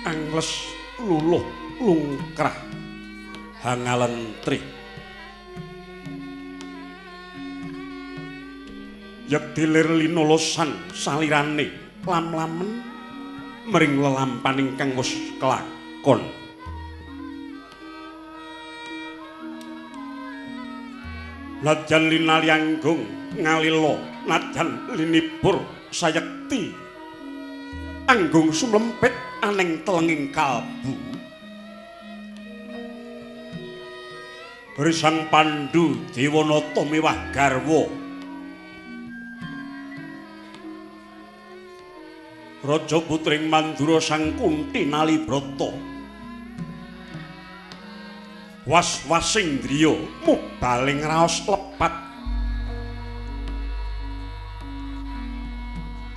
Angles luluh lungkrah hangalentrih. Yekti lir linolosan salirane lam-lamen mring lelampaning kang wis kelakon. Najan linalianggung ngalila, najan linibur sayekti anggung sumlempit aneng telenging kalbu. Beri Sang Pandu Dewanata mewah garwa, Raja putring Mandura Sang Kunti Nalibrata, was-wasing driya mubaling raos lepat.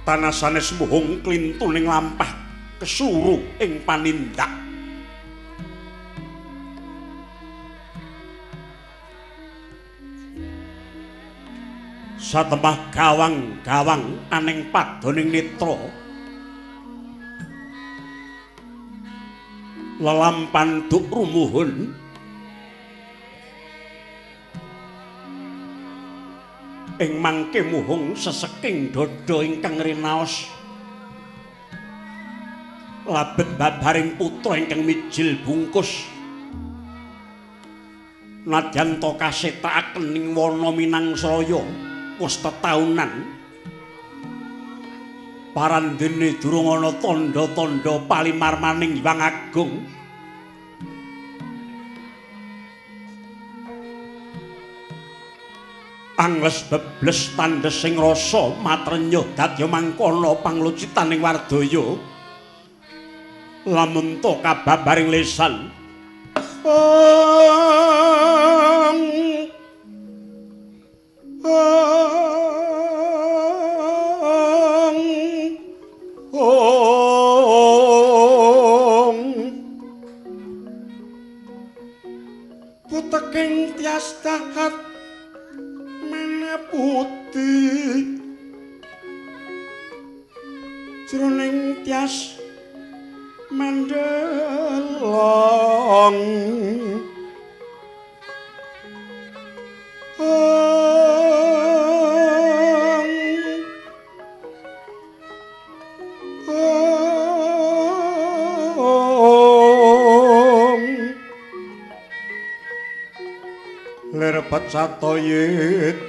Tanah sanes muhung klintuning lampah kesuru ing panindak. Satemah gawang-gawang aneng padoning netra, lelampan duk rumuhun ing mangke muhung seseking dada ingkang rinaos labet babaring putra ingkang mijil bungkus. Nadyan ta kasetakaken ing wana Minangsraya wis tetaunan, parandene durung ana tandha-tandha palimarmaning Hyang Agung. Angles bebles tandhesing rasa matrenyuh dadya mangkono panglucitaning wardaya. Lamun ta kababaring lesan, ong ong ong puteking tias dahat putih jroning tias mendelong. Ong ong lir pecatoyit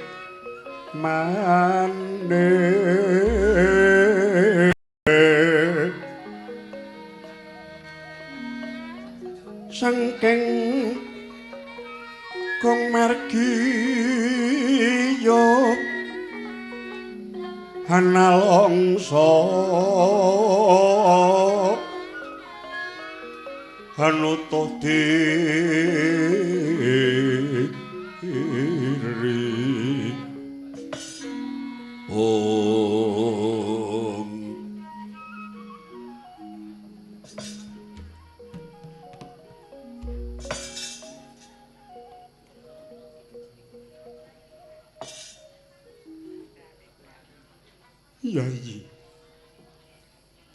mane saking gong margi yo hanalongso hanutuh diri. Om. Yayi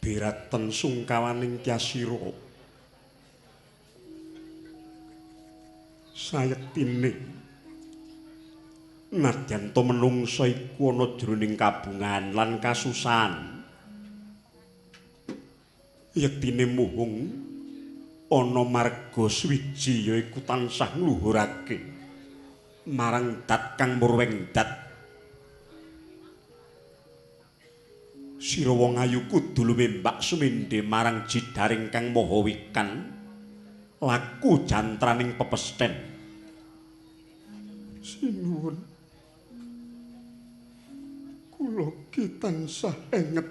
biraten sungkawaning Kyasira sayektine nadyan ta menungsa iku ana jroning kabungan lan kasusahan, yektine muhung ana marga swiji yaiku tansah ngluhurake marang dat kang murwing dat. Sira wong ayu kudu lumembak sumendhe marang jidaring kang maha wikan laku jantraning pepesthen. Sinuwun, kula ki tansah enget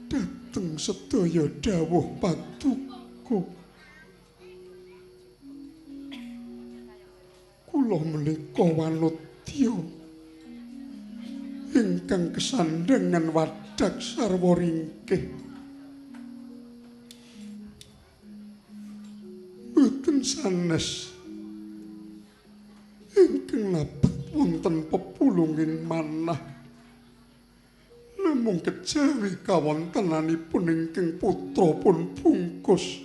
dhateng sedaya dawuh paduka. Kula menika wanodya ingkang kesandhengan wadak sarwa ringkih. Boten sanes ingkang labet wonten pepulunging manah. Namung kejawi kawontenanipun ingkang putra pun bungkus.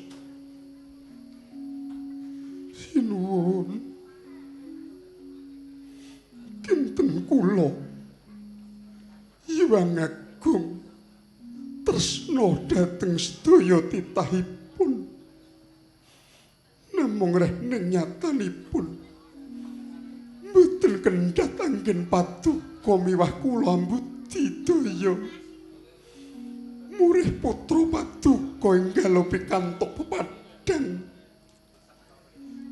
Sinuwun. Kinten kula Hyang Agung tresna dhateng sedaya titahipun. Namung rehning nyatanipun mboten kendhat anggen paduka miwah kula ambudidaya. Murih putra paduka enggal pikantuk pepadang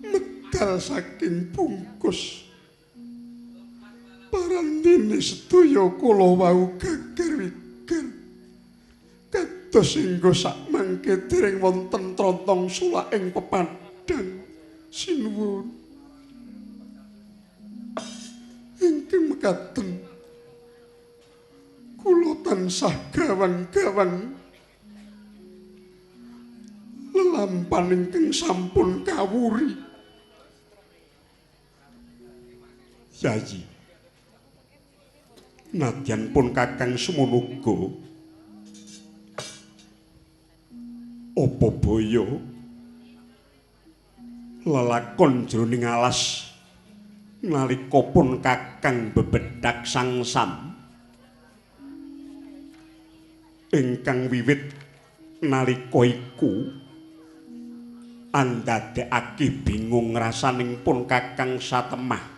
medal saking bungkus. Parandene sedaya kula wau geger wiger kados engga sakmangke dereng wonten trontong sulak ing pepadang. Sinuwun. Ingkang mekaten kula tansah gawang-gawang lelampan ingkang sampun kawuri. Yayi, nadyan pun Kakang semono uga, apa baya lelakon jroning alas nalika pun Kakang bebedhag sangsam ingkang wiwit nalika iku andadekake bingung rasaning pun Kakang satemah.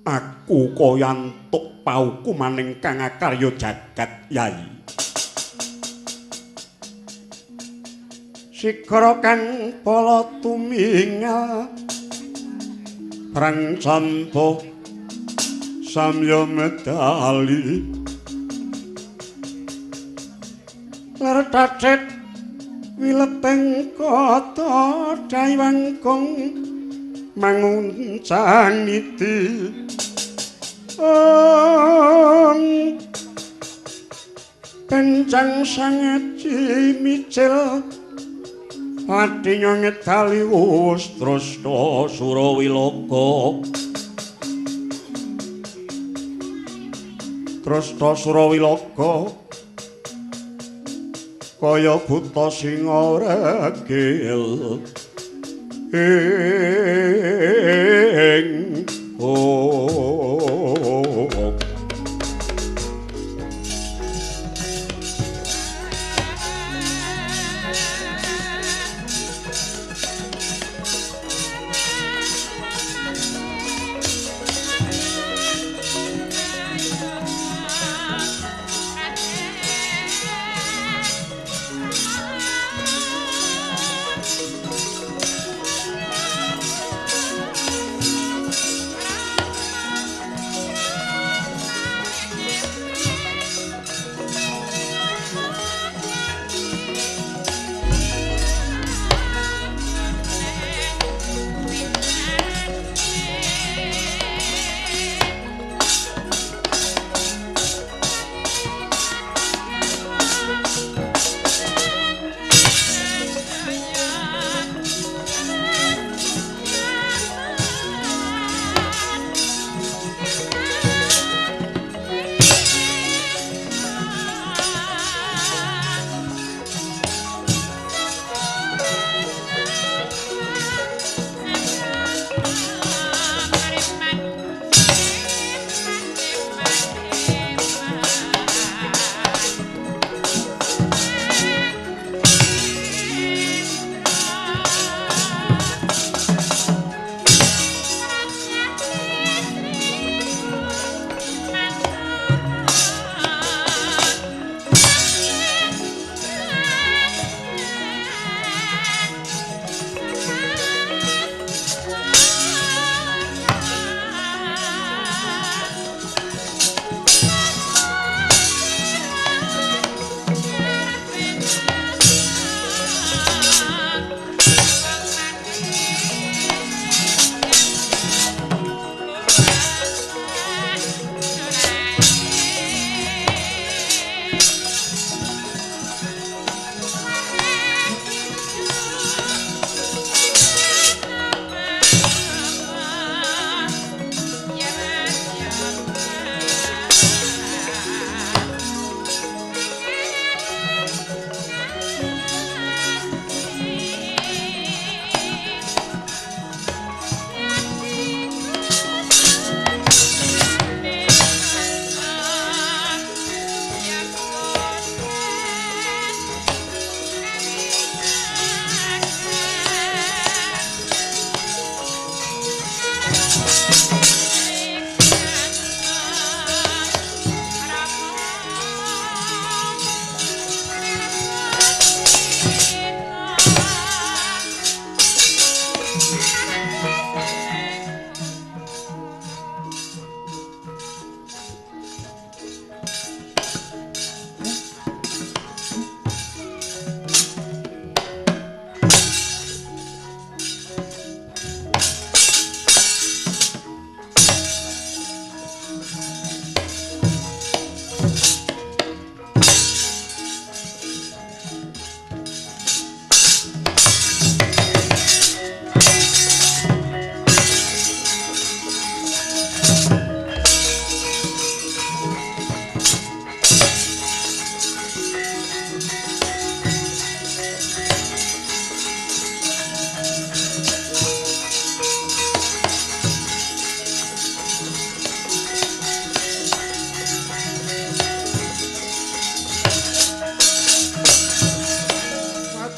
Aku kaya entuk paukumaning kang akarya jagat, Yayi. Sikara kang pala tumingal prang campa samya medali lertacet wileteng kata daiwangkung manguncang niti ong kencang sangaji micil atinya ngedali wus trasta surawiloka trasta surawiloka kaya buta sing regil ing oh.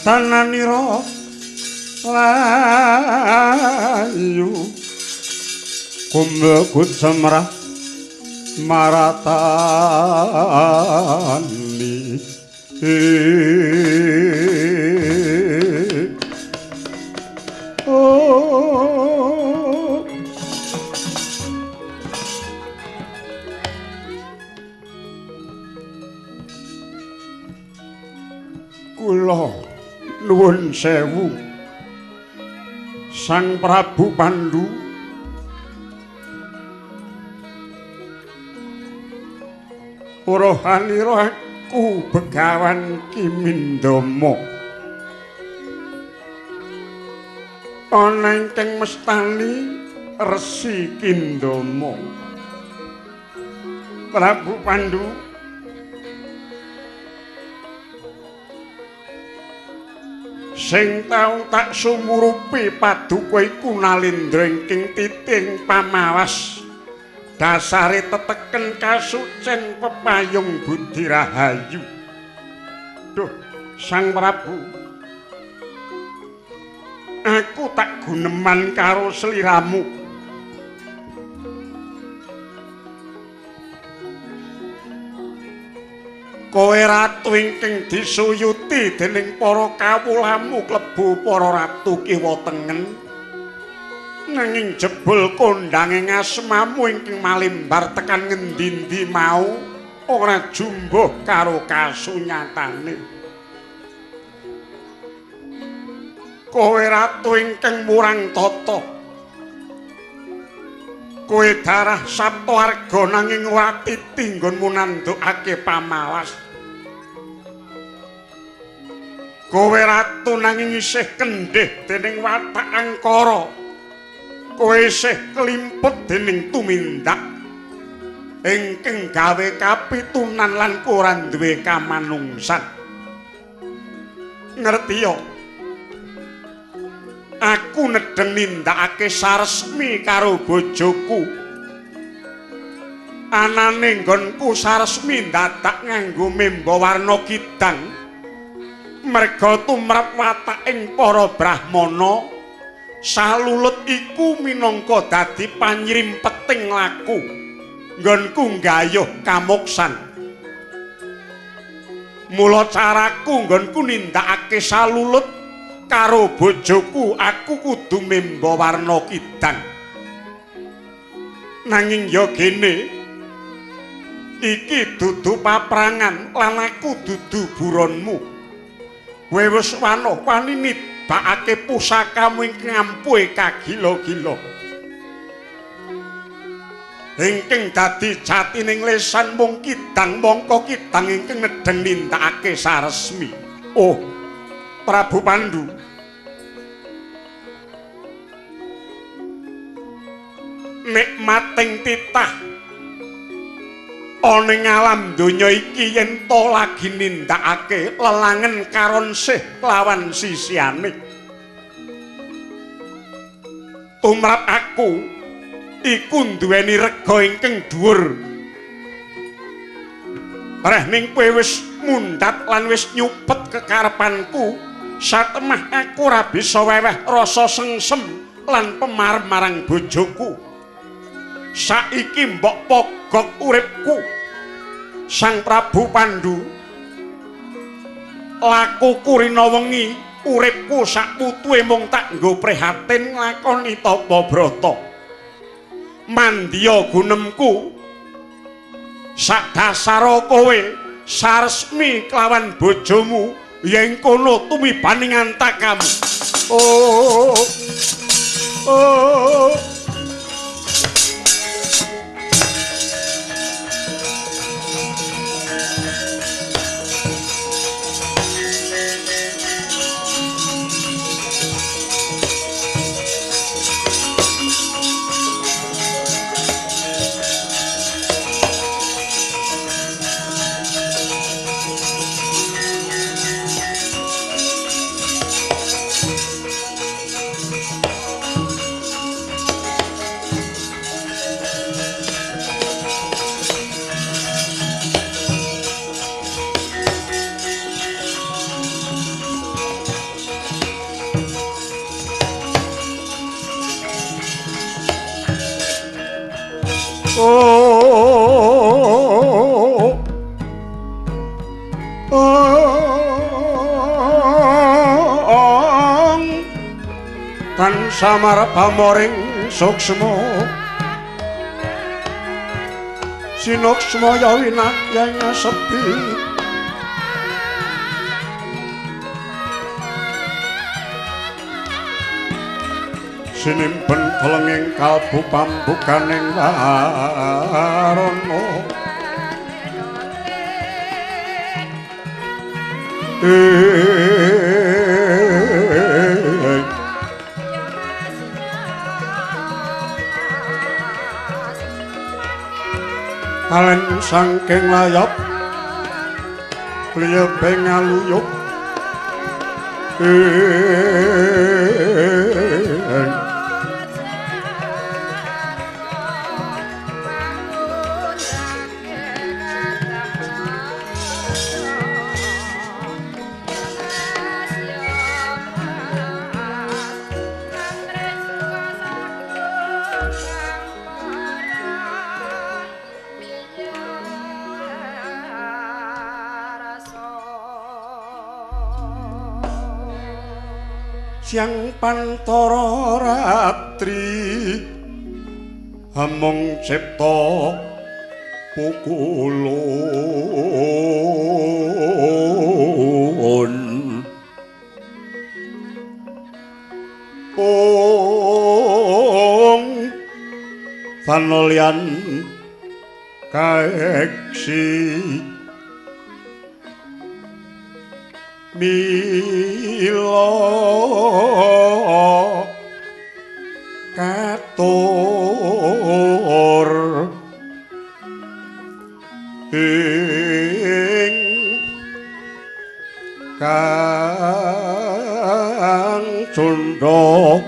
Astananira layu kumbegut semrah maratani. Oh, kula nuwun sewu Sang Prabu Pandu, rohanira aku Begawan Kimindama ana ingkang mestani Resi Kindama. Prabu Pandu, sing tau tak sumurupi paduka iku Nalindra ingkang titing pamawas dasare teteken kasucen pepayung budi rahayu. Duh, Sang Prabu, aku tak guneman karo sliramu. Kowe ratu ingkang disuyuti dening para kawulamu klebu para ratu kiwa tengen, nanging jebul kondange ngasmamu ingkang malimbar tekan ngendi-endi mau ora jumbuh karo kasunyatane. Kowe ratu ingkang murang tata, kowe darah Saptawarga nanging ora titi nggonmu nandukake pamalas. Kowe ratu nanging isih kendhih dening watak angkara. Kowe isih kelimpet dening tumindak ingkang gawe kapitunan lan ora duwe kamanungsan. Ngerti ya? Aku nedheng nindakake saresmi karo bojoku. Anane nggonku saresmi ndadak nganggo memba warna kidang. Merga tumrap wataking para brahmana, salulut iku minangka dadi panyrimpeting laku nggonku nggayuh kamuksan. Mula caraku nggonku nindakake salulut karo bojoku, aku kudu memba warna kidang. Nanging ya gene, iki dudu paprangan lan aku dudu buronmu. Kowe wis wanoh wani nibakake pusakamu ingkang ampuhe kagila-gila, ingkang dadi jatining lesan mung kidang mongko kidang ingkang nedheng nindakake saresmi. Oh, Prabu Pandu, nikmating titah ana ing alam donya iki yen to lagi nindakake lelangen karon sih lawan sisihane. Tumrap aku iku nduweni rega ingkang dhuwur. Reh ning kowe wis mundhat lan wis nyupet kekarepanku, satemah aku ora bisa weweh rasa sengsem lan pemarem marang bojoku. Saiki mbok pogok uripku. Sang Prabu Pandu, lakuku rina wengi uripku sak putuhe mung tak nggo prihatin nglakoni tapa brata. Mandya gunemku sak dasara kowe saresmi kelawan bojomu yen kono tumibaning antakamu. Oh, oh. Ong tansah marep pamoring suksma sinuksma ya winayang sepi sinimpen telenging kalbu pambukaning warana. Alen saking layap liyebe ngaluyup siang pantara ratri amung cipta pukulun ong panolyan kaeksi mila katur ing kang cundha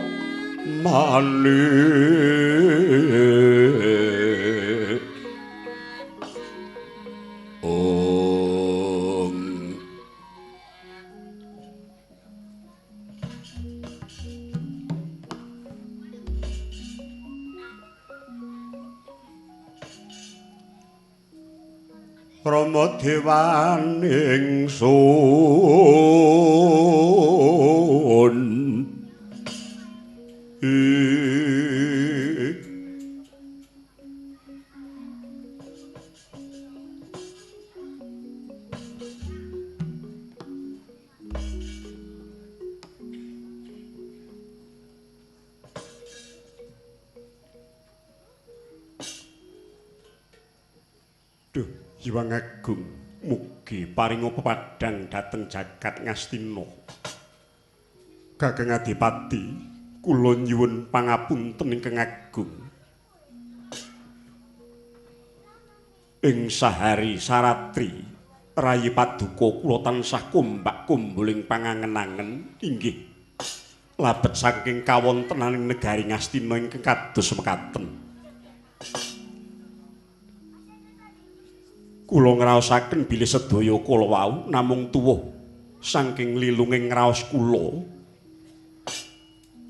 manik. Rama dewaning sun Duh Hyang Agung mugi paringa pepadhang dhateng jagat Ngastina. Kakang Adipati, kula nyuwun pangapunten ingkang agung. Ing sahari saratri rayi paduka kula tansah kumbak kumbuling pangangen-angen inggih labet saking kawontenaning negari Ngastina ingkang kados mekaten. Kula ngraosaken bilih sedaya kala wau namung tuwuh saking lilunging ngraos kula.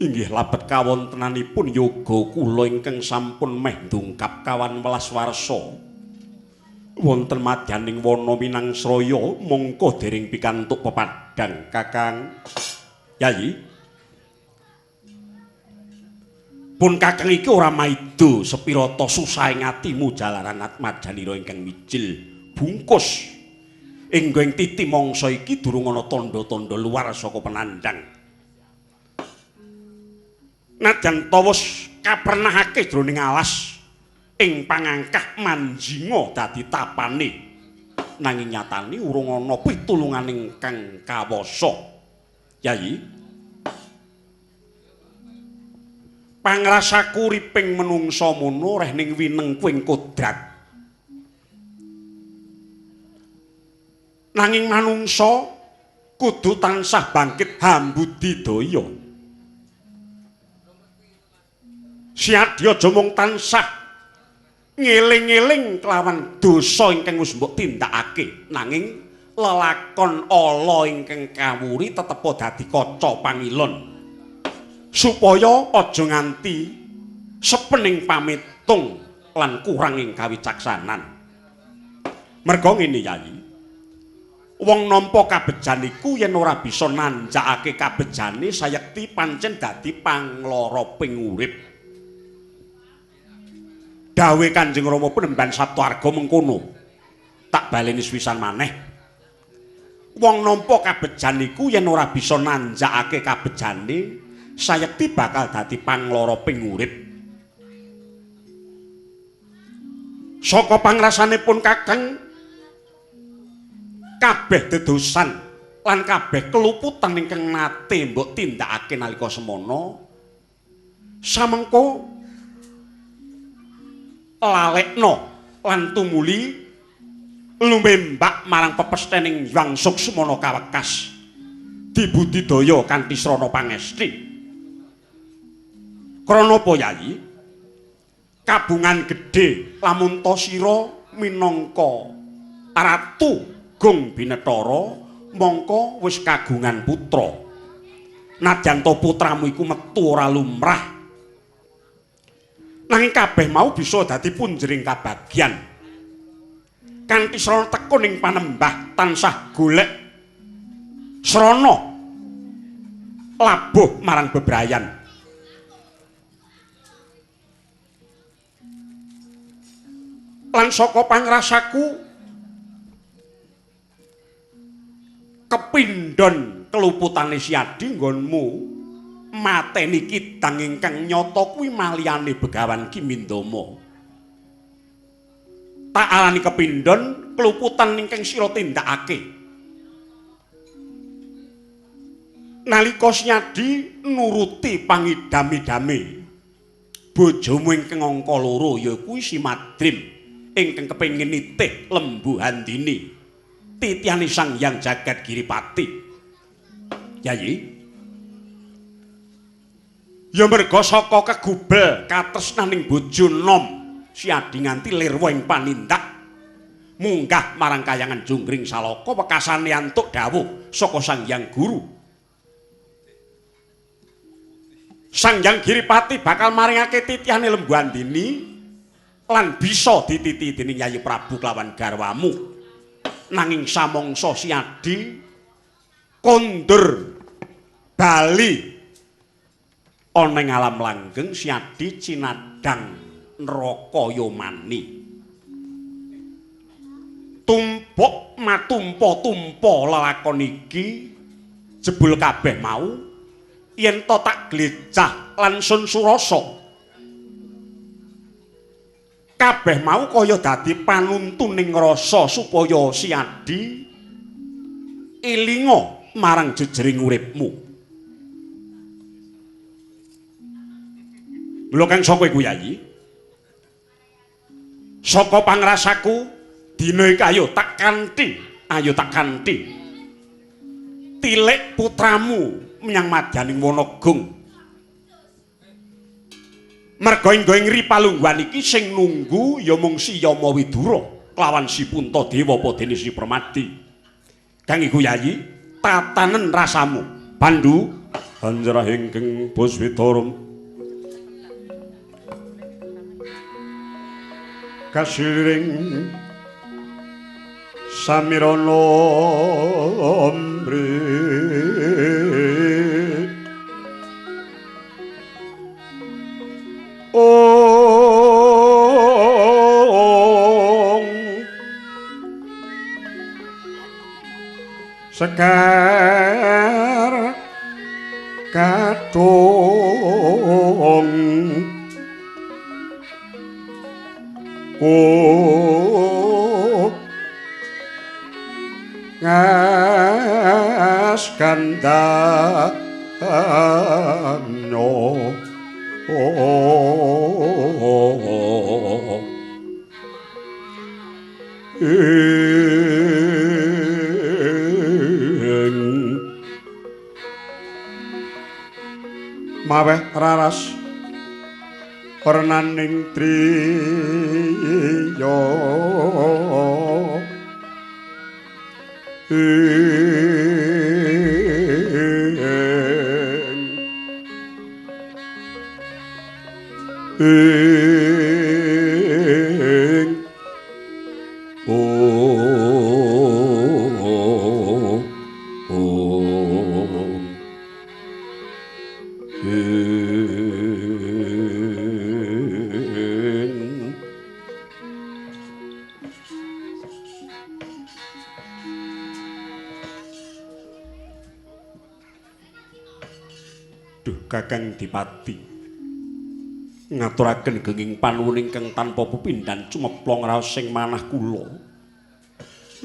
Inggih labet kawontenanipun yoga kula ingkang sampun meh ndungkap kawan welas warsa. Wonten madyaning wana minangsraya mongko dereng pikantuk pepadhang Kakang Yayi. Pun kakang iki ora maida sepirata susahing atimu jalaran atmajanira ingkang mijil bungkus. Enggo ing titi mangsa iki durung ana tandha-tandha luar saka penandang. Najan tawus kapernahake jroning alas ing pangangkah manjinga dadi tapane, nanging nyatane urung ana pitulunganing kang kawasa. Yayi, pangrasaku uriping menungsa mono reh ning wineng kuing kodrat. Nanging manungsa kudu tansah bangkit hambudidaya. Siadya aja mung tansah ngeling-eling kelawan dosa ingkang wis mbok tindakake, nanging lelakon ala ingkang kawuri tetepa dadi kaca pangilon. Supaya aja nganti sepening pametung lan kurang ing kawicaksanan. Merga ngene Yayi. Wong nampa kabejan iku yen ora bisa nanjakake kabejane sayekti pancen dadi panglara ping urip. Dawuhe Kanjeng Rama Penemban Saptaarga mengkono. Tak baleni sepisan maneh. Wong nampa kabejan iku yen ora bisa nanjakake kabejane sayekti bakal dadi panglara ping urip. Saka pangrasanipun Kakang kabeh dedosan lan kabeh keluputan ingkang nate mbok tindakake nalika semana samengko lalekno lan tumuli lumembak marang pepesthening Hyang Suksmana kawekas dibudidaya kanthi srana pangesti. Krana apa Yayi? Kabungan gedhe lamun ta sira minangka ratu Gung Binetara mongko wis kagungan putra. Nadyan ta putramu iku metu ora lumrah, nanging kabeh mau bisa dadi punjering kabagyan. Kanthi srana tekun ing panembah tansah golek srana labuh marang bebrayan. Lan saka pangrasaku kepindhon keluputane Siadi nggonmu mateni kidang ingkang nyata kuwi maliyane Begawan Ki Mindama. Tak arani kepindhon keluputan ingkang sira tindakake. Nalika Siadi nuruti pangidam-idame bojomu ingkang angka loro ya kuwi Si Madrim ingkang kepengin nitih Lembu Handini titihane Sang Hyang Jagat Giripati. Yayi, ya merga saka kegubel katresnaning bojo nom Siadi nganti lirwa ing panindak munggah marang kayangan Jonggring Salaka wekasane antuk dawuh saka Sang Hyang Guru. Sang Hyang Giripati bakal maringake titihane Lembu Handini lan bisa dititihi dening Yayi Prabu kelawan garwamu. Nanging samangsa Siadi kondur bali ana ing alam langgeng, Siadi cinadhang neraka yomani. Tumpuk matumpa-tumpa lelakon iki jebul kabeh mau yen to tak glecah lan sun surasa. Kabeh mau kaya dadi panuntuning rasa supaya Siadi ilinga marang jejering uripmu. Lho kang saka iku Yayi? Saka pangrasaku dina iki ayo tak kanthi, ayo tak kanthi. Tilik putramu menyang madyaning Wanagung. Merga inggo ing ripalungguhan iki sing nunggu ya mung si Yama Widura kelawan si Puntadewa apa dene si Permadi. Kang iku Yayi, tatanen rasamu. Pandu hanjrah ingkang Puswitara kasiring samirana mri ong sekar kathung ngas kandhanyo ing maweh raras wernaning driya ing Kakang Dipati, ngaturaken genging panuwun ingkang tanpa pepindhan cumeplong raos ing manah kula.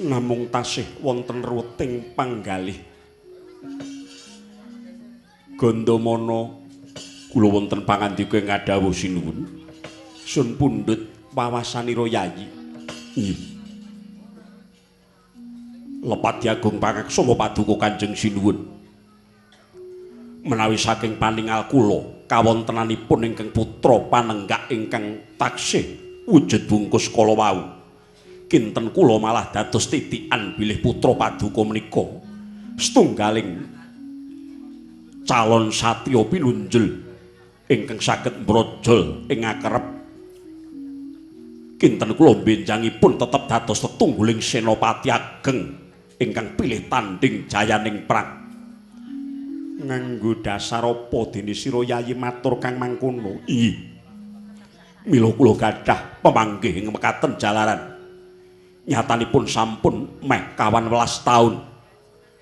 Namung tasih wonten ruweting panggalih. Gandamana, kula wonten pangandika ing ngadhawuh sinuwun. Sun pundhut wawasanira Yayi. Nggih. Lepat Agung pangaksama paduka Kanjeng Sinuwun. Menawi saking paningal kula kawontenanipun ingkang putra panenggak ingkang taksih wujud bungkus kala wau. Kinten kula malah dados titikan bilih putra paduka menika setunggaling calon satriya pinunjul ingkang saged mbrojol ing akerep. Kinten kula benjangipun tetep dados tetungguling senopati ageng ingkang pilih tanding jayaning perang. Nganggo dasar apa dene sira Yayi matur kang mangkono? Inggih. Mila kula gadah pemanggih ing mekaten jalaran. Nyatanipun sampun meh 18 taun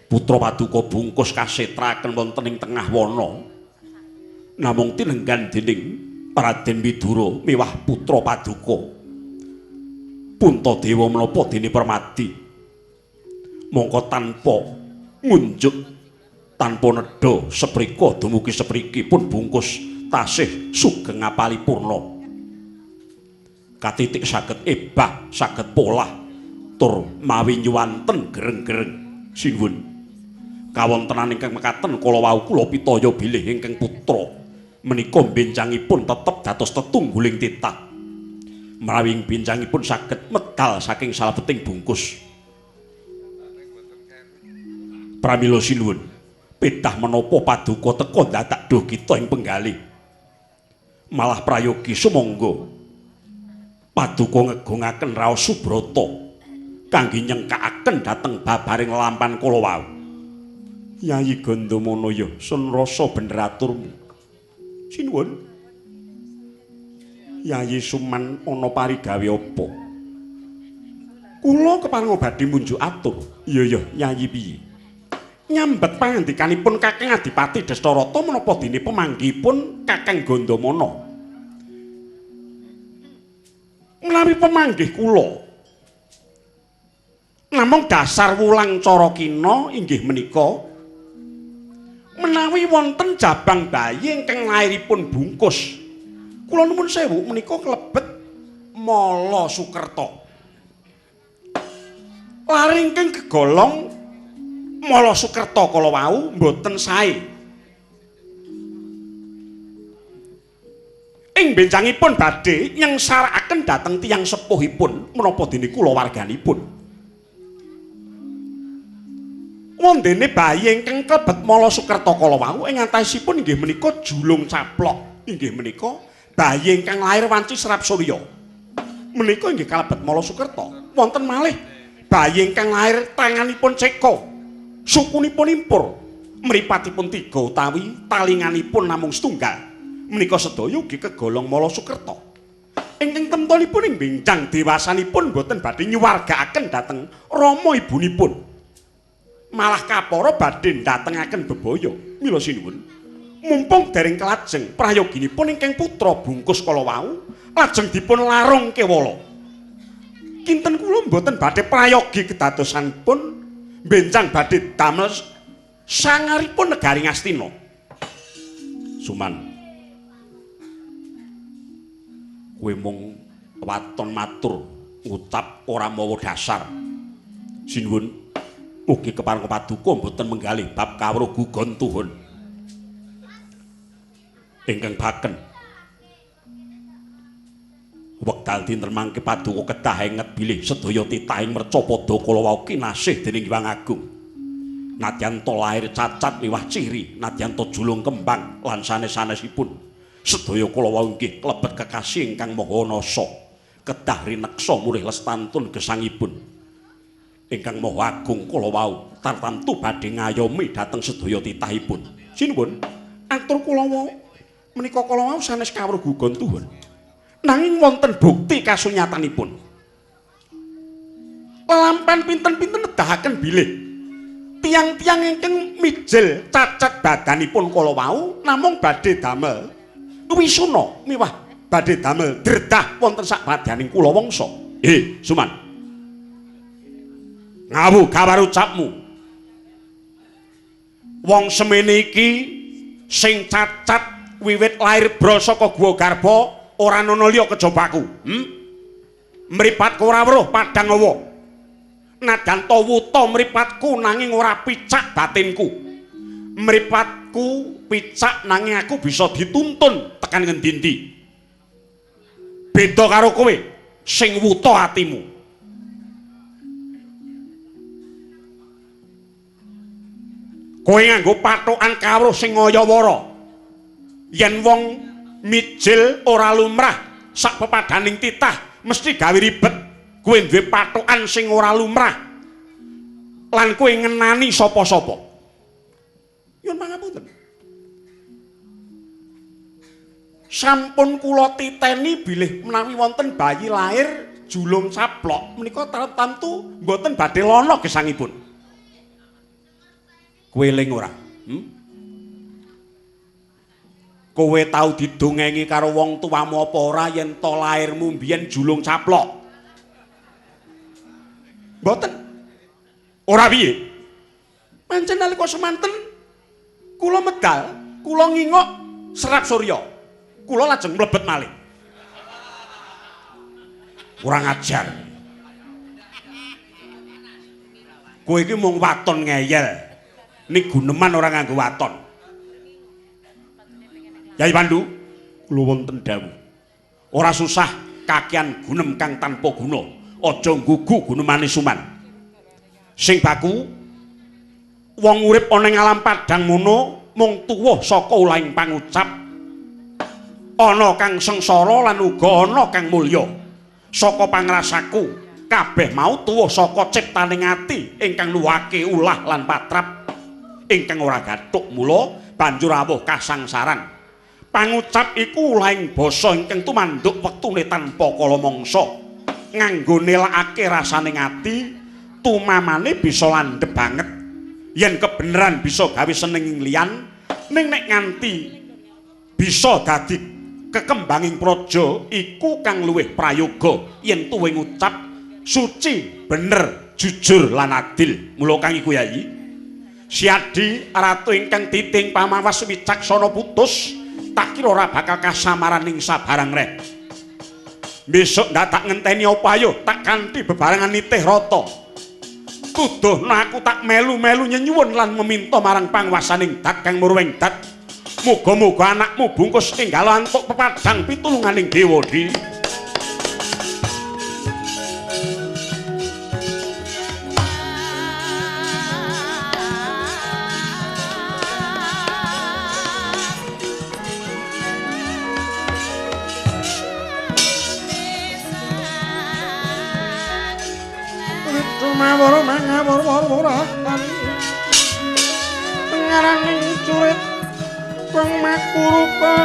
putra paduka bungkus kasetraken wonten ing tengah wana. Namung tinenggan dening Raden Widura miwah putra paduka Puntadewa menapa dene Permadi. Mongko tanpa ngunjuk, tanpa nedha seprika dumugi sepriki pun bungkus tasih sugeng ngapali purna. Katitik saged ebah, saged polah, tur mawi nyuwanten gereng-gereng. Sinuwun. Kawontenan ingkang mekaten kala wau kula pitaya bilih ingkang putra menika benjangipun tetep dados tetungguling titah. Menawi benjangipun saged medal saking salebeting bungkus. Pramila sinuwun, pedah menapa paduka teka dadak duh kita ing penggalih. Malah prayogi sumangga paduka ngegongaken raos subrata kangge nyengkakaken dhateng babaring lampan kala wau. Yayi Gandamana ya sun rasa bener aturmu. Sinuwun. Yayi Suman ana parigawe apa? Kula kepareng badhe munjuk atur. Iya ya, Yayi piye? Nyambet pangandikanipun Kakang Adipati Destarata menapa dene pemanggihipun Kakang Gandamana. Menawi pemanggih kula namung dasar wulang cara kina inggih menika menawi wonten jabang bayi ingkang lairipun bungkus. Kula nuwun sewu menika klebet Mala Sukerta. Lare ingkang kegolong Mala Sukerta kala wau mboten sae. Ing benjangipun badhe nyengsarakaken dhateng tiyang sepuhipun menapa dene kulawarganipun. Wondene bayi ingkang klebet Mala Sukerta kala wau ing antawisipun inggih menika julung caplok, inggih menika bayi ingkang lair wanci serap surya. Menika inggih kalebet Mala Sukerta. Wonten malih bayi ingkang lair tanganipun ceka, sukunipun impur, mripatipun tiga utawi talinganipun namung setunggal. Menika sedaya ugi kegolong Mala Sukerta. Ingkang temtonipun ing benjang dewasanipun boten badhe nyuwargaaken dhateng rama ibunipun. Malah kapara badhe ndatengaken bebaya. Mila sinuwun, mumpung dereng kelajeng prayoginipun ingkang putra bungkus kala wau lajeng dipun larung kewala. Kinten kula mboten badhe prayogi kedadosanipun benjang badhe damel sangaripun negari Ngastina. Suman, kowe mung waton matur ngucap ora mawa dasar. Sinuwun, mugi kepareng paduka mboten menggalih bab kawruh gugon tuhun. Ingkang baken wekdal dinten mangke paduka kedah enget bilih sedaya titahing mercapada kala wau kinasih dening Hyang Agung. Nadyan to lair cacat miwah ciri, nadyan to julung kembang lan sanes-sanesipun, sedaya kala wau inggih klebet kekasih ingkang maha nasa, kedah rineksa murih lestantun gesangipun. Ingkang maha agung kala wau tartamtu badhe ngayomi dhateng sedaya titahipun. Sinuwun, atur kula wau menika kala wau sanes kawruh gugon tuhun. Nanging wonten bukti kasunyatanipun. Lelampan pinten-pinten nedahaken bilih Tiang-tiang ingkang mijil cacat badanipun kala wau namung badhe damel wisuna miwah badhe damel dredah wonten sak badaning kula wangsa. Suman. Ngawu gawar ucapmu. Wong semene iki sing cacat wiwit lair bro saka guwa garba ora ana liya kejaba aku. Mripatku ora weruh padhang awa. Najan ta wuta mripatku nanging ora picak batinku. Mripatku picak nanging aku bisa dituntun tekan ngendi-endi. Beda karo kowe sing wuta atimu. Kowe nganggo pathokan kawruh sing ngaya-wara. Yen wong mijil ora lumrah sak pepadhaning titah mesti gawe ribet. Kowe duwe pathokan sing ora lumrah lan kowe ngenani sapa-sapa. Nyuwun pangapunten. Sampun kula titeni bilih menawi wonten bayi lahir julung caplok menika tartamtu mboten badhe lana gesangipun. Kowe eling ora? Kowe tau didongengi karo wong tuamu apa ora yen to lairmu mbiyen julung caplok? Mboten. Ora piye? Pancen nalika semanten kula medal, kula ngingok serap surya. Kula lajeng mlebet malih. Kurang ajar. Kowe iki mung waton ngeyel. Ning guneman ora nganggo waton. Yai Pandu, kula wonten dawuh. Ora susah kakean gunem kang tanpa guna. Aja nggugu gunemane Suman. Sing baku wong urip ana ing alam padhang mono mung tuwuh saka ulahing pangucap. Ana kang sengsara lan uga ana kang mulya. Saka pangrasaku kabeh mau tuwuh saka ciptaning ati ingkang nuwuhake ulah lan patrap ingkang ora gathuk mula banjur awuh kasangsaran. Pangucap iku ulahing basa ingkang tumanduk wektune tanpa kala mangsa. Nganggo nelakake rasane ati tumamane bisa landhep banget. Yen kebeneran bisa gawe seneng ing liyan, ning nek nganti bisa dadi kekembanging praja iku kang luwih prayoga yen tuwe ngucap suci, bener, jujur lan adil. Mula kang iku Yai Siadi ratu ingkang titing pamawas wicaksana putus tak kira ora bakal kasamaran ing sabarang reh. Besok ndak tak ngenteni apa ayo tak kanthi bebarengan nitih rata. Tuduhna aku tak melu-melu nyenyuwun lan meminta marang panguwasaning dat kang murwing dat. Muga-muga anakmu bungkus enggal antuk pepadhang pitulunganing dewa di. Ngaraning curit kang makurupa.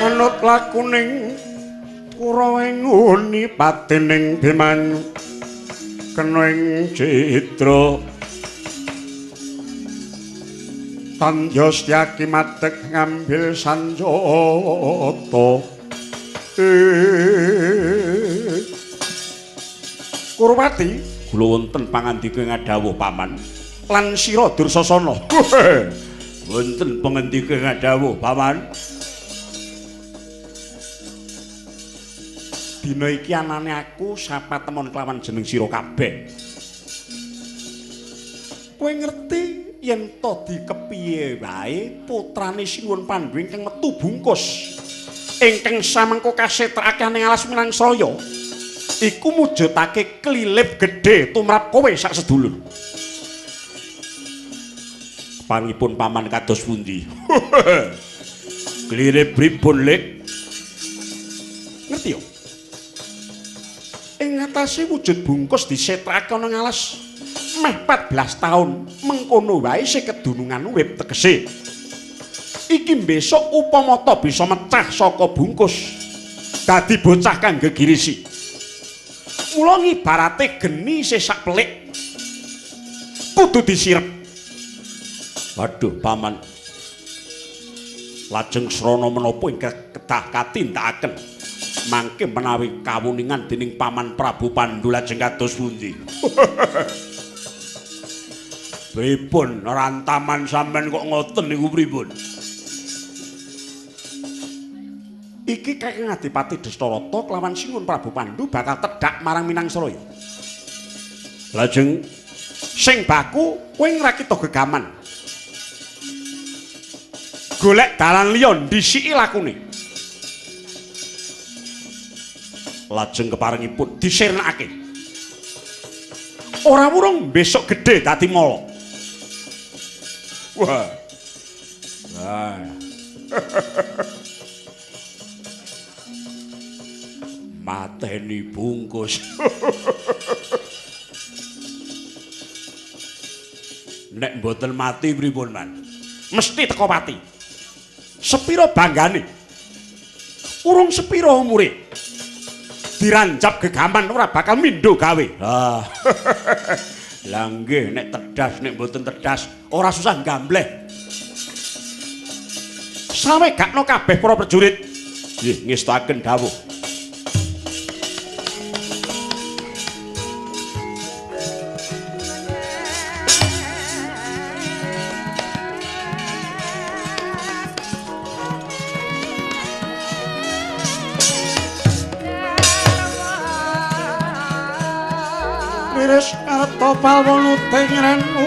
Anut lakuning Kurawa nguni patining Bimanyu kena ing cidra Tandya Setyaki madeg ngambil sanjata. Kurwati, kula wonten pangandika ngadhawuh paman lan sira Dursasana. Wonten pangandika ngadhawuh paman. Dina iki anane aku sapa temon kelawan jeneng sira kabeh. Kowe ngerti yen to dikepiye wae putrane Sinuwun Pandhu ingkang metu bungkus ingkang samengko kasetrakake ning alas Minangsraya iku mujudake klilip gedhe tumrap kowe sak sedulur. Pangipun paman kados pundi? Klilip pripun, Lik? Ngerti yo? Ing ngatasé wujud bungkus disetrake ana ngalas meh 14 taun mengkono wae sing kedunungan urip tegese. Iki besok upama ta bisa mecah saka bungkus dadi bocah kang gegirisi. Mula ngibarate geni sesak pelik kudu disirep. Waduh paman, lajeng srana menapa ingkang kedah katindakaken mangke menawi kawuningan dening paman Prabu Pandu lajeng kados pundi? Pripun rantaman sampean kok ngoten niku pripun? Iki Kakang Adipati Destarata kelawan Sinuwun Prabu Pandu bakal tedhak marang Minangsraya. Lajeng sing baku kowe ngrakita gegaman. Golek dalan liya ndhisiki lakune. Lajeng keparengipun disirnakake. Ora wurung besok gedhe dadi mala. Wah. Wah. Mateni bungkus. Nek mboten mati pripun, Man? Mesti teko pati. Sepira banggane? Urung sepira umure? Diranjap gegaman ora bakal mindho gawe. Ah. Lah nggih nek tedas nek mboten tedas ora susah gambleh. Sawe gakno kabeh para prajurit. Nggih ngestakaken dawuh. Liris arta palwoluting renu.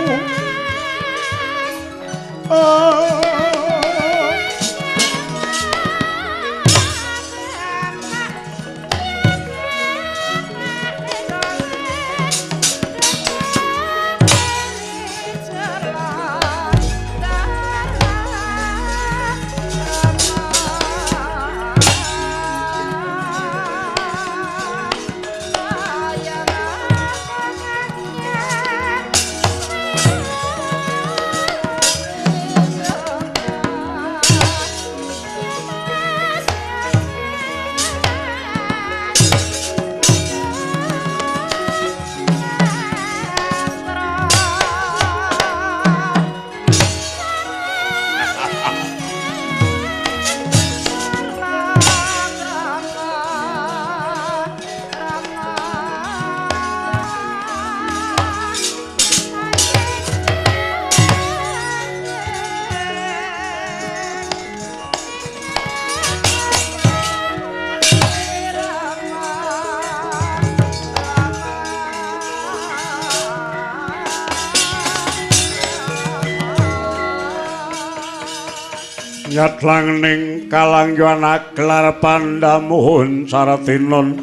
Nyatlang ning kalangyan gelar pandamuhun saratinon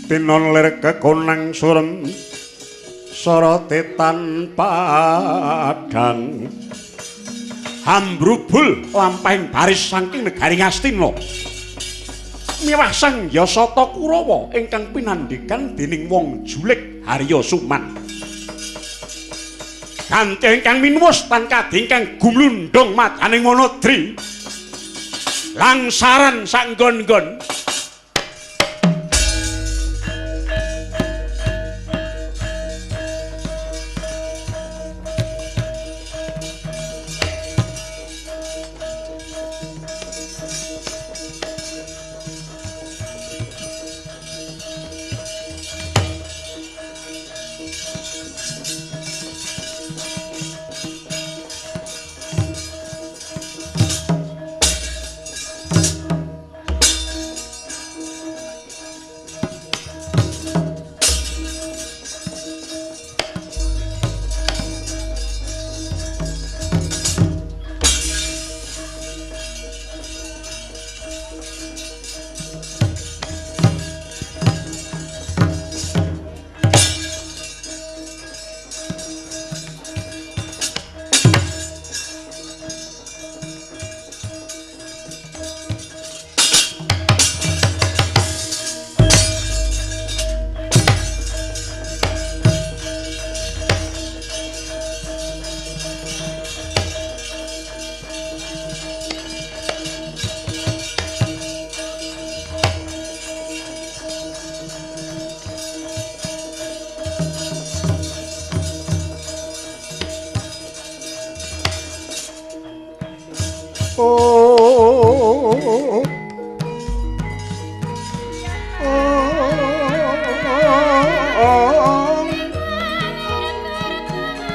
tinon lir kekonang surem Sorote tan padang hambrubul lampahing baris saking negari Ngastina miwah Sang Yasata Kurawa ingkang pinandhikan dening wong julig Harya Suman. Ganti ingkang minuwus tan kadhi ingkang gumlundung madyaning Wanadri langsaran saenggon-nggon.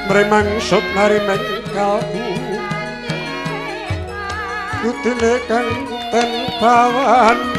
Mremangsut nari kalbu kudune kang ten bawani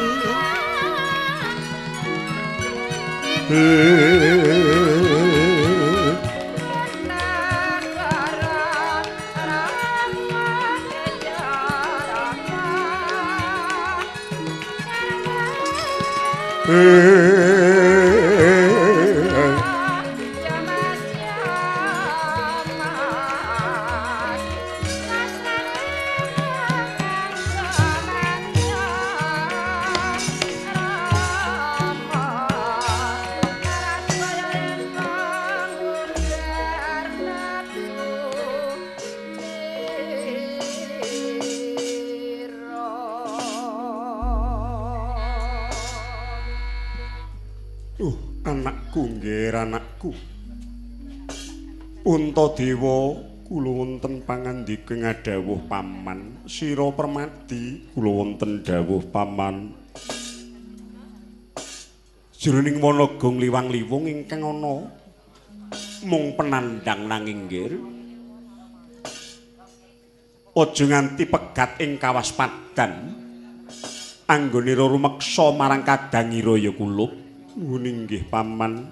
Anakku nggih anakku. Puntadewa kula wonten pangandika ngadhawuh paman. Sira Permadi kula wonten dawuh paman. Jroning wana gong liwang-liwung ingkang ana mung penandhang nanging nggih aja nganti pegat ing kawaspadan anggone rumeksa marang kadangira ya kulup. Nuwun inggih paman.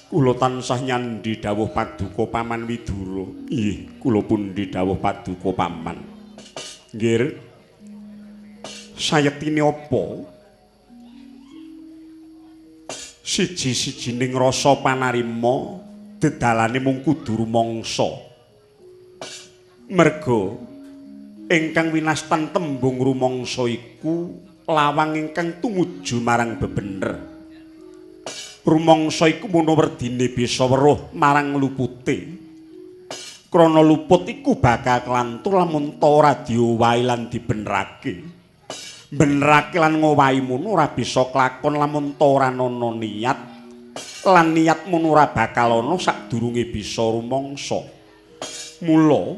Kula tansah nyandhi dawuh paduka paman Widura. Inggih, kula pundi dawuh paduka paman. Nggih. Sayektine apa? Siji-sijining rasa panarima dedalane mung kudu rumangsa. Merga ingkang winastan tembung rumangsa iku lawang ingkang tumuju marang bebener. Rumangsa iku mono werdine bisa weruh marang lupute. Krana luput iku bakal klantur lamun ta ora diowahi lan dibenerake. Benerake lan ngowahi mono ora bisa klakon lamun ta ora ana niat. Lan niat mono ora bakal ana sadurunge bisa rumangsa. Mula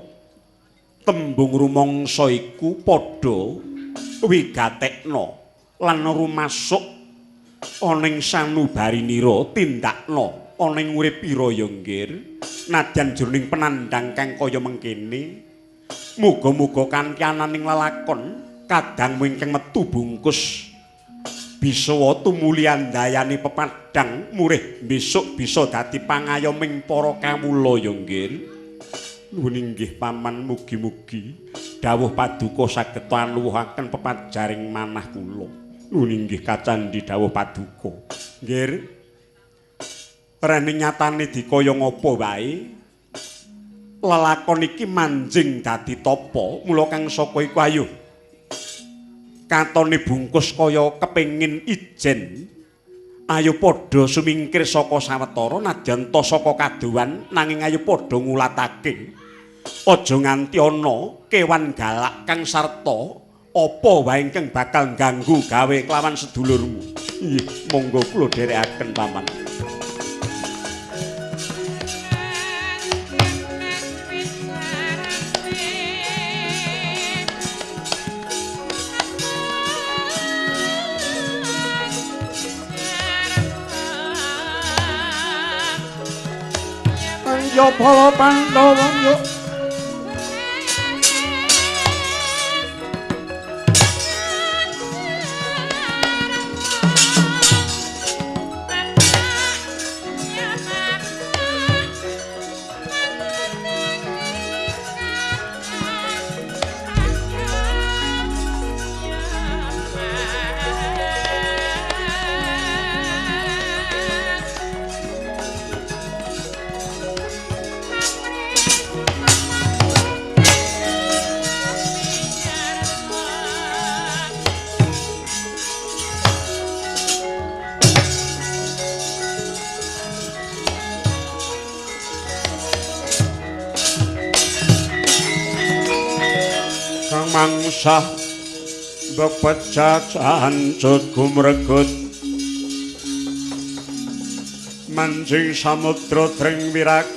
tembung rumangsa iku padha wigatekna lan rumasuk ana ing sanubarinira tindakna ana ing urip ira ya nggih nadyan jroning penandhang kang kaya mengkene muga-muga kanthi ananing lelakon kadangmu ingkang metu bungkus bisa tumuli andayani pepadhang murih besok bisa dadi pangayoming para kawula ya nggih. Nuwun inggih paman, mugi-mugi dawuh paduka saged anuwuhaken pepajaring manah kula. Nuwun inggih kacandhi dawuh paduka. Nggih. Rene nyatane dikaya ngapa wae lelakon iki manjing dadi tapa, mula kang saka iku ayo katone bungkus kaya kepengin ijen. Ayo padha sumingkir saka sawetara nadyan ta saka kadowan, nanging ayo padha ngulatake. Aja nganti ana kewan galak kang sarta apa wae ingkang bakal ngganggu gawe kelawan sedulurmu. Nggih, monggo kula dherekaken paman. Yo para Pandhawa yo mangsah mbok pecacahan cut gumregut manjing samudra tring wiraganyo.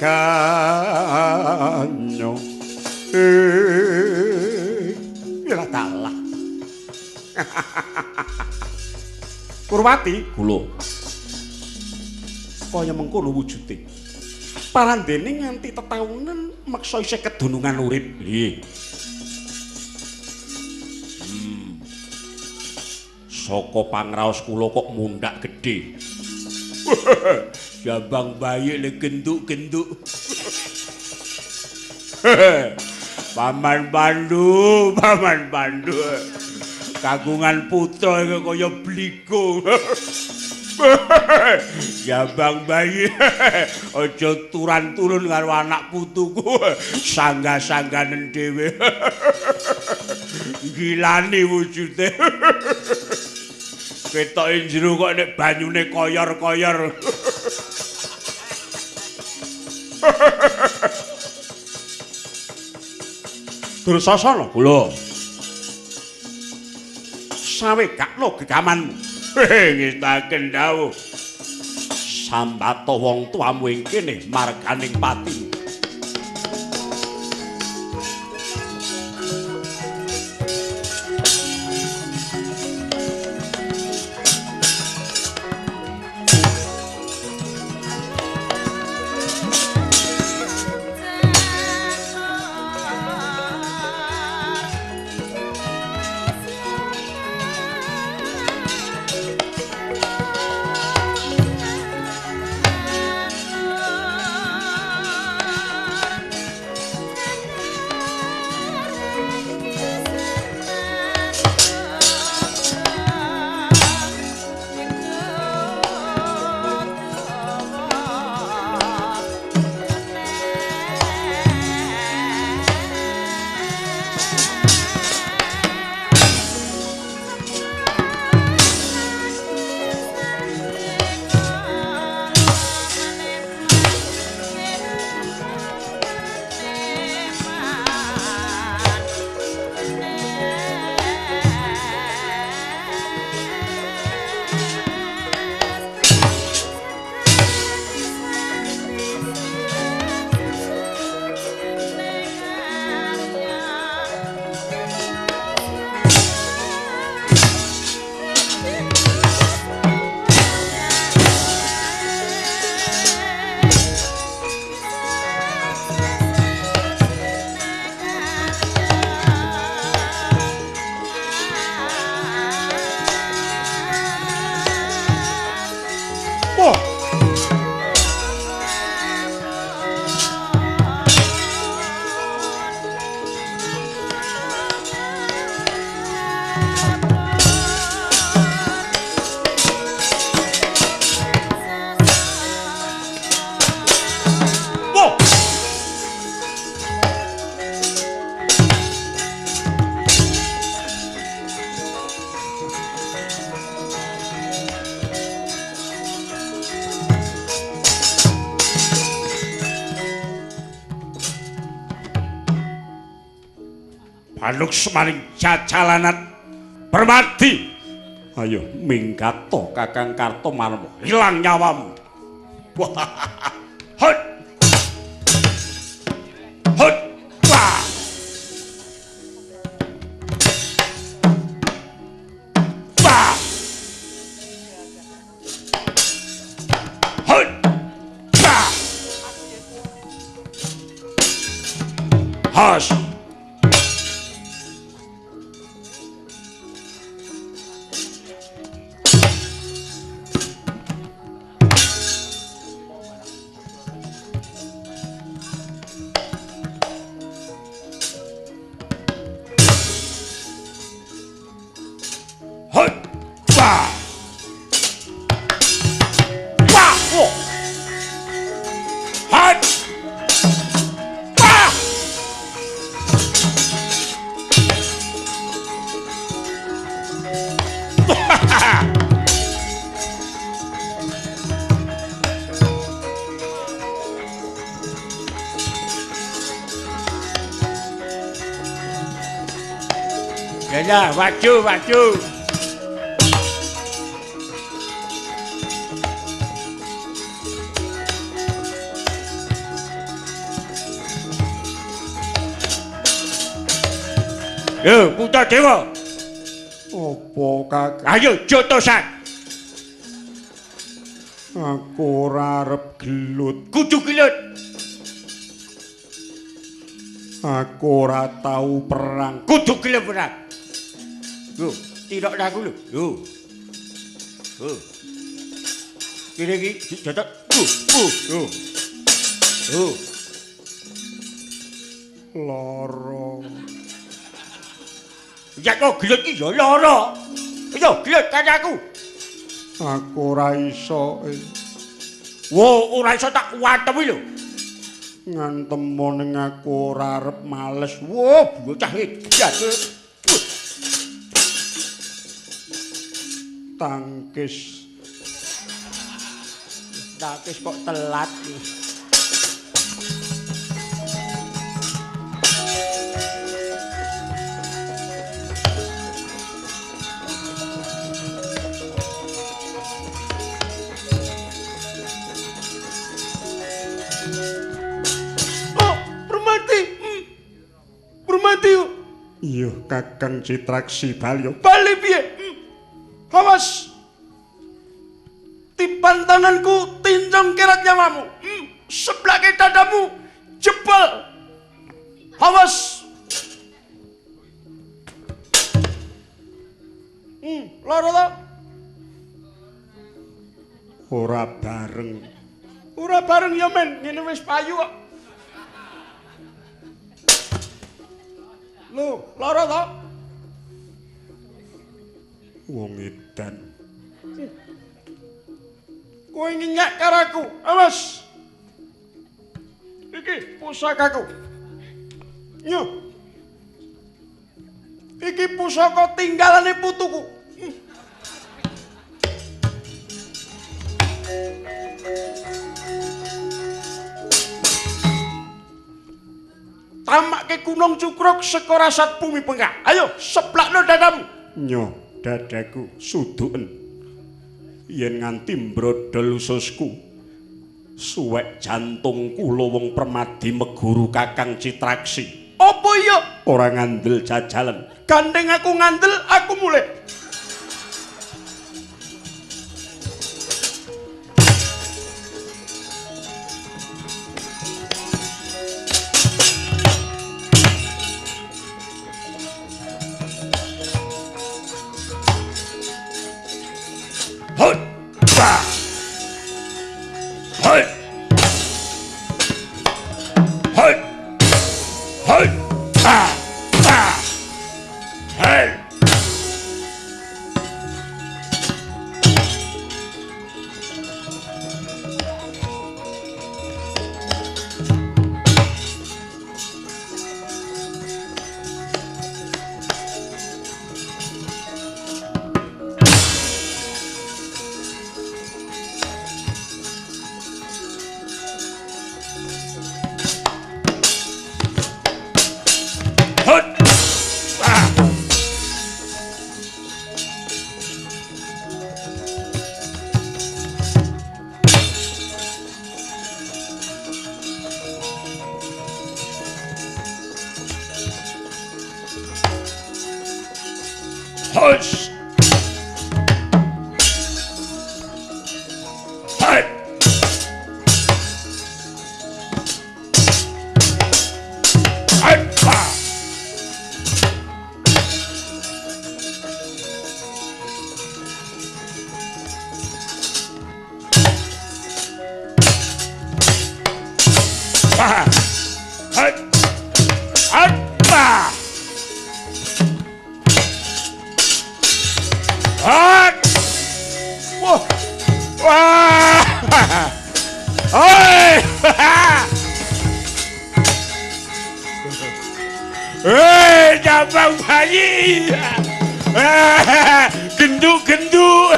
Wiratalah. Kurwati kula kaya mengkono wujude. Parandene nganti tetaunan meksa isih kedunungan urip. Nggih. Saka pangraos kula kok mundhak gedhe. Jambang bayi le genduk-genduk. Paman Pandu, Paman Pandu. Kagungan putra iki kaya bligo. Jambang bayi aja turan-turun karo anak putuku. Sanggah-sangganen dhewe. Gilani wujude. Ketoke jero kok nek banyune koyor-koyor. Dursasana kula. Sawe gakno gegamanmu. Ngestaken dawuh. Sambata wong tuamu ing kene marganing pati. Paluksmaning jajalanat Permadi. Ayo minggato Kakang Kartomarmo, ilang nyawamu. Hot. Hot. Wah. Wah. Hot. Wah. Has. Ya, maju, maju. Yo, Puntadewa. Apa, Kakang? Ayo jotosan. Aku ora arep gelut. Kudu gelut. Aku ora tau perang. Kudu gelem perang. Yo, tirok aku lho. Yo. Yo. Kene iki jotot. Yo. Yo. Lara. Ya kok gelut iki ya lara. Ayo gelut karo aku. Aku ora iso. Wo, ora iso tak kuwatemi lho. Ngantemo ning aku ora arep males. Wo, bocah edan. Tangkis. Tangkis kok telat. Oh, Permati. Permati. Iya, Kakang Citraksi bali. Bali piye? Awas. Tipan tanganku tincong kerat nyawamu. Seblake dadamu jebol. Awas. Lara ta? Ora bareng. Ora bareng ya men, ngene wis payu kok. Lho, lara ta? Wong edan. Kowe ngenyak karo aku. Awas. Iki pusakaku. Nyo. Iki pusaka tinggalane putuku. Tamake Gunung Cukruk saka rasat bumi bengkak. Ayo seplakno dadamu. Nyo, dadaku suduken. Yen nganti mbrodol ususku, suwek jantungku lowong Permadi meguru Kakang Citraksi. Apa iya? Ora ngandel jajalan. Gandeng aku ngandel, aku mulih. Hei, jabang bayi. Genduk-genduk.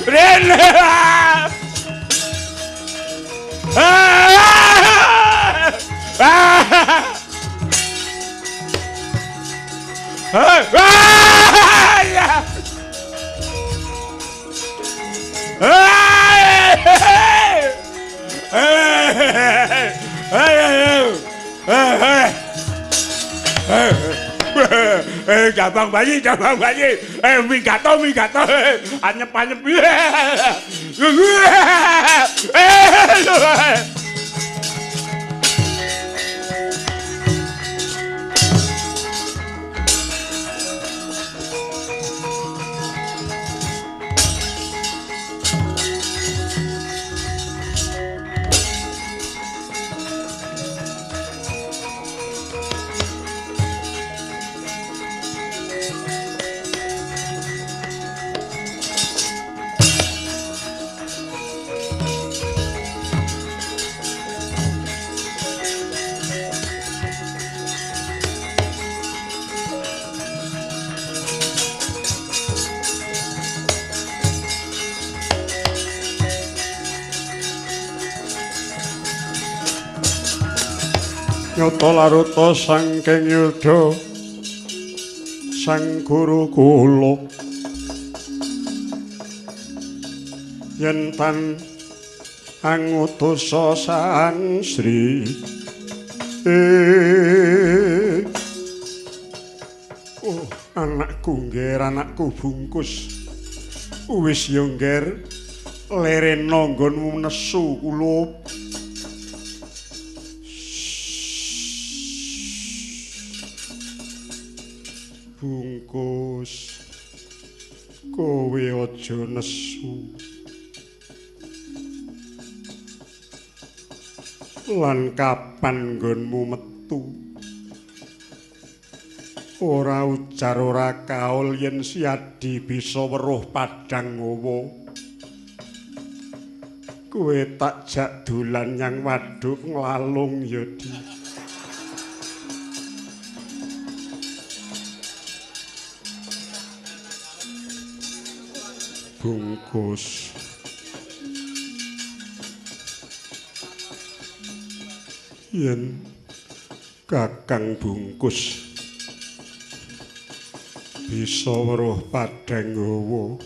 Ren. Jabang bayi, jabang bayi. Minggato, minggato. Anyep, anyep. Nyata laruta saking yuda sang guru kula yen tan angutosa sang Sri. Oh, anakku ngger, anakku bungkus wis yo ngger, lerena nggonmu nesu kulup. Bungkus, kowe aja nesu lan kapan nggonmu metu ora ujar ora kaul yen Siadi bisa weruh padhang ngowo. Kowe tak jak dolan nyang waduk nglalung ya Di. Bungkus, yen Kakang Bungkus bisa weruh padhang hawa,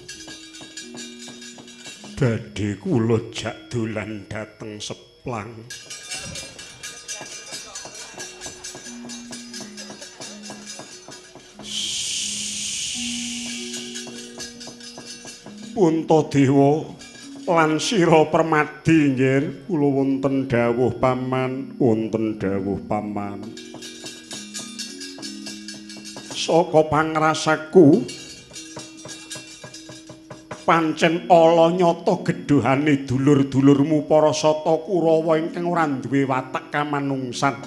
badhe kula jak dolan dhateng Seplang. Puntadewa lan Sira Permadi nggih, kula wonten dawuh paman, wonten dawuh paman. Saka pangrasaku pancen ala nyata gedhuhane dulur-dulurmu para Sata Kurawa ingkang ora duwe watak kamanungsan.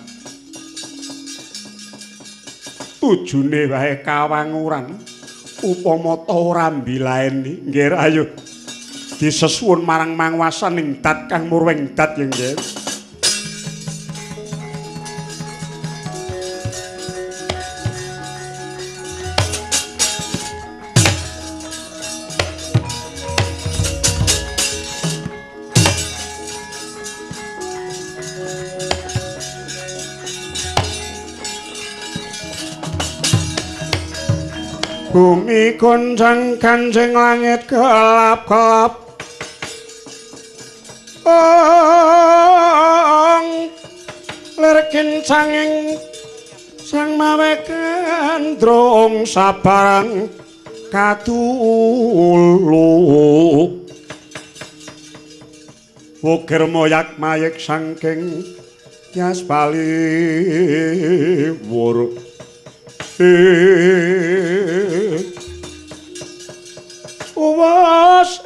Tujune wae kawanguran. Upama ta ora mbilaeni nggih, ayo disesuwun marang manguwasaning dat kang murwing dat ya nggih. Bumi goncang kancing langit gelap-gelap. Ong lir kincanging sang mawe gandrung sabarang katulu. Wukir moyak mayik saking yas baliwur. Uwas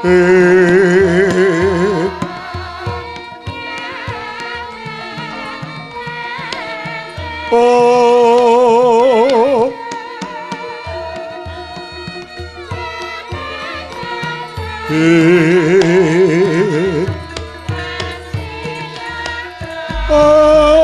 Oh. Oh.